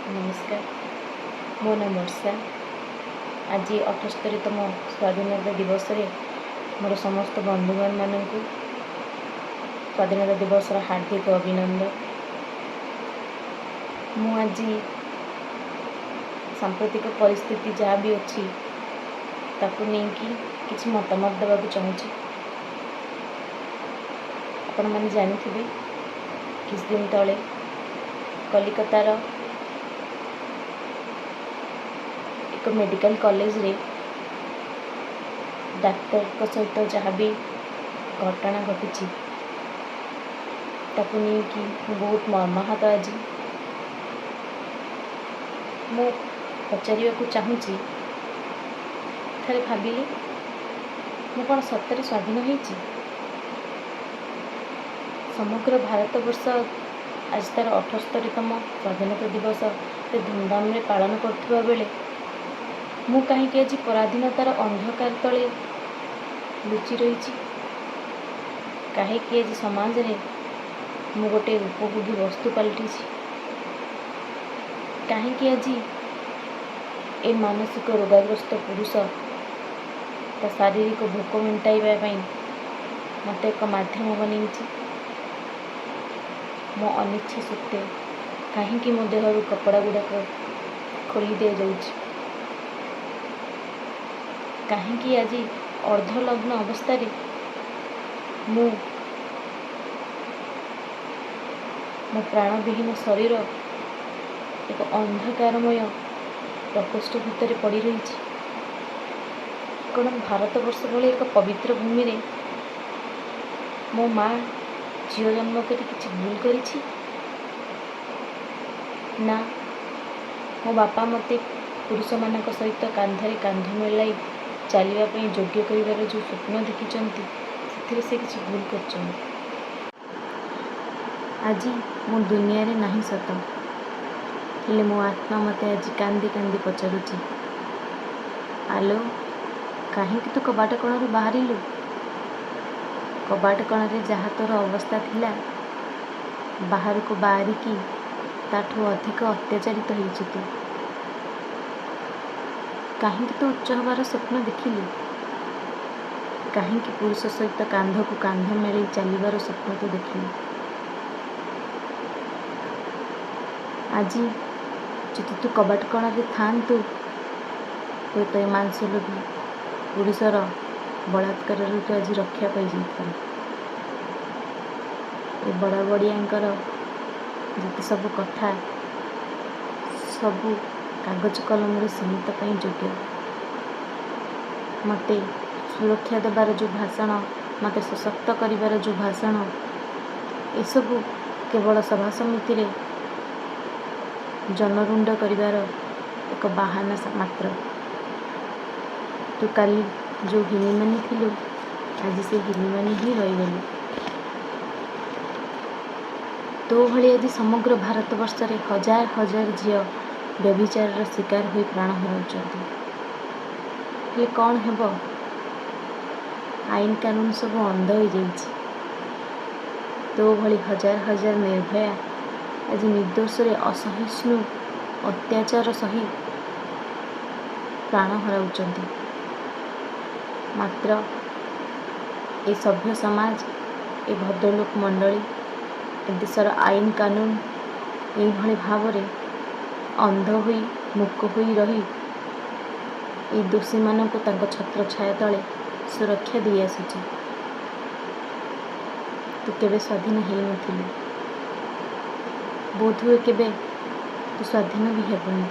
ନମସ୍କାର, ମୋ ନାଁ ବର୍ଷା। ଆଜି 78ତମ ସ୍ୱାଧୀନତା ଦିବସରେ ମୋର ସମସ୍ତ ବନ୍ଧୁଗଣମାନଙ୍କୁ ସ୍ୱାଧୀନତା ଦିବସର ହାର୍ଦ୍ଦିକ ଅଭିନନ୍ଦନ। ମୁଁ ଆଜି ସାମ୍ପ୍ରତିକ ପରିସ୍ଥିତି ଯାହା ବି ଅଛି, ତାକୁ ନେଇକି କିଛି ମତାମତ ଦେବାକୁ ଚାହୁଁଛି। ଆପଣମାନେ ଜାଣିଥିବେ, କିଛି ଦିନ ତଳେ କଲିକତାର ଏକ ମେଡ଼ିକାଲ କଲେଜରେ ଡାକ୍ତରଙ୍କ ସହିତ ଯାହା ବି ଘଟଣା ଘଟିଛି, ତାକୁ ନେଇକି ମୁଁ ବହୁତ ମର୍ମାହତ। ଆଜି ମୁଁ ପଚାରିବାକୁ ଚାହୁଁଛି, ଥରେ ଭାବିଲି, ମୁଁ କ'ଣ ସତରେ ସ୍ୱାଧୀନ ହେଇଛି? ସମଗ୍ର ଭାରତବର୍ଷ ଆଜି ତା'ର 78ତମ ସ୍ୱାଧୀନତା ଦିବସ ଏତେ ଧୁମଧାମରେ ପାଳନ କରୁଥିବା ବେଳେ ମୁଁ କାହିଁକି ଆଜି ପରାଧୀନତାର ଅନ୍ଧକାର ତଳେ ଲୁଚି ରହିଛି? କାହିଁକି ଆଜି ସମାଜରେ ମୁଁ ଗୋଟେ ଉପଭୋଗୀ ବସ୍ତୁ ପାଲଟିଛି? କାହିଁକି ଆଜି ଏ ମାନସିକ ରୋଗାଗ୍ରସ୍ତ ପୁରୁଷ ତା ଶାରୀରିକ ଭୋକ ମେଣ୍ଟାଇବା ପାଇଁ ମୋତେ ଏକ ମାଧ୍ୟମ ବନେଇଛି? ମୋ ଅନିଚ୍ଛା ସତ୍ତ୍ୱେ କାହିଁକି ମୋ ଦେହରୁ କପଡ଼ା ଗୁଡ଼ାକ ଖୋଲି ଦିଆଯାଉଛି? କାହିଁକି ଆଜି ଅର୍ଦ୍ଧନଗ୍ନ ଅବସ୍ଥାରେ ମୁଁ ମୋ ପ୍ରାଣବିହୀନ ଶରୀର ଏକ ଅନ୍ଧକାରମୟ ପ୍ରକୋଷ୍ଠ ଭିତରେ ପଡ଼ି ରହିଛି? କ'ଣ ଭାରତବର୍ଷ ଭଳି ଏକ ପବିତ୍ର ଭୂମିରେ ମୋ ମା ଝିଅ ଜନ୍ମ କରି କିଛି ଭୁଲ କରିଛି, ନା ମୋ ବାପା ମୋତେ ପୁରୁଷମାନଙ୍କ ସହିତ କାନ୍ଧରେ କାନ୍ଧ ମିଳାଇ ଚାଲିବା ପାଇଁ ଯୋଗ୍ୟ କରିବାର ଯେଉଁ ସ୍ୱପ୍ନ ଦେଖିଛନ୍ତି, ସେଥିରେ ସେ କିଛି ଭୁଲ କରିଛନ୍ତି? ଆଜି ମୁଁ ଦୁନିଆରେ ନାହିଁ ସତ, ହେଲେ ମୋ ଆତ୍ମା ମୋତେ ଆଜି କାନ୍ଦି କାନ୍ଦି ପଚାରୁଛି, ଆଲୋ, କାହିଁକି ତୁ କବାଟ କଣରୁ ବାହାରିଲୁ? କବାଟ କଣରେ ଯାହା ତୋର ଅବସ୍ଥା ଥିଲା, ବାହାରକୁ ବାହାରିକି ତାଠୁ ଅଧିକ ଅତ୍ୟାଚାରିତ ହେଇଛୁ ତୁ। କାହିଁକି ତୁ ଉଚ୍ଚ ହେବାର ସ୍ୱପ୍ନ ଦେଖିଲୁ? କାହିଁକି ପୁରୁଷ ସହିତ କାନ୍ଧକୁ କାନ୍ଧ ମିଳେଇ ଚାଲିବାର ସ୍ୱପ୍ନ ତୁ ଦେଖିଲୁ? ଆଜି ଯଦି ତୁ କବାଟ କଣରେ ଥାଆନ୍ତୁ, ହୁଏତ ଏ ମାଂସଲୋଭୀ ପୁରୁଷର ବଳାତ୍କାରରୁ ତୁ ଆଜି ରକ୍ଷା ପାଇଯାଇଥାନ୍ତୁ। ଏ ବଡ଼ ବଡ଼ିଆଙ୍କର ଯେତେ ସବୁ କଥା, ସବୁ କାଗଜ କଲମରେ ସୀମିତ ପାଇଁ ଯୋଗ୍ୟ। ମୋତେ ସୁରକ୍ଷା ଦେବାର ଯେଉଁ ଭାଷଣ, ମୋତେ ସଶକ୍ତ କରିବାର ଯେଉଁ ଭାଷଣ, ଏସବୁ କେବଳ ସଭା ସମିତିରେ ଜନରୁଣ୍ଡ କରିବାର ଏକ ବାହାନା ମାତ୍ର। ତୁ କାଲି ଯେଉଁ ହୀନିମାନି ଥିଲୁ, ଆଜି ସେ ହୀନିମାନି ହିଁ ରହିଗଲୁ। ତୋ ଭଳି ଆଜି ସମଗ୍ର ଭାରତବର୍ଷରେ ହଜାର ହଜାର ଝିଅ ବ୍ୟଭିଚାରର ଶିକାର ହୋଇ ପ୍ରାଣ ହରାଉଛନ୍ତି। ହେଲେ କ'ଣ ହେବ, ଆଇନ କାନୁନ ସବୁ ଅନ୍ଧ ହୋଇଯାଇଛି। ତୋ ଭଳି ହଜାର ହଜାର ନିର୍ଭୟା ଆଜି ନିର୍ଦ୍ଦୋଷରେ ଅସହିଷ୍ଣୁ ଅତ୍ୟାଚାର ସହି ପ୍ରାଣ ହରାଉଛନ୍ତି। ମାତ୍ର ଏ ସଭ୍ୟ ସମାଜ, ଏ ଭଦ୍ରଲୋକ ମଣ୍ଡଳୀ, ଏ ଦେଶର ଆଇନ କାନୁନ ଏଇଭଳି ଭାବରେ ଅନ୍ଧ ହୋଇ, ମୂକ ହୋଇ ରହି ଏଇ ଦୋଷୀମାନଙ୍କୁ ତାଙ୍କ ଛତ୍ରଛାୟା ତଳେ ସୁରକ୍ଷା ଦେଇ ଆସୁଛି। ତୁ କେବେ ସ୍ୱାଧୀନ ହେଇନଥିଲୁ, ବୋଧହୁଏ କେବେ ତୁ ସ୍ୱାଧୀନ ବି ହେବୁନି।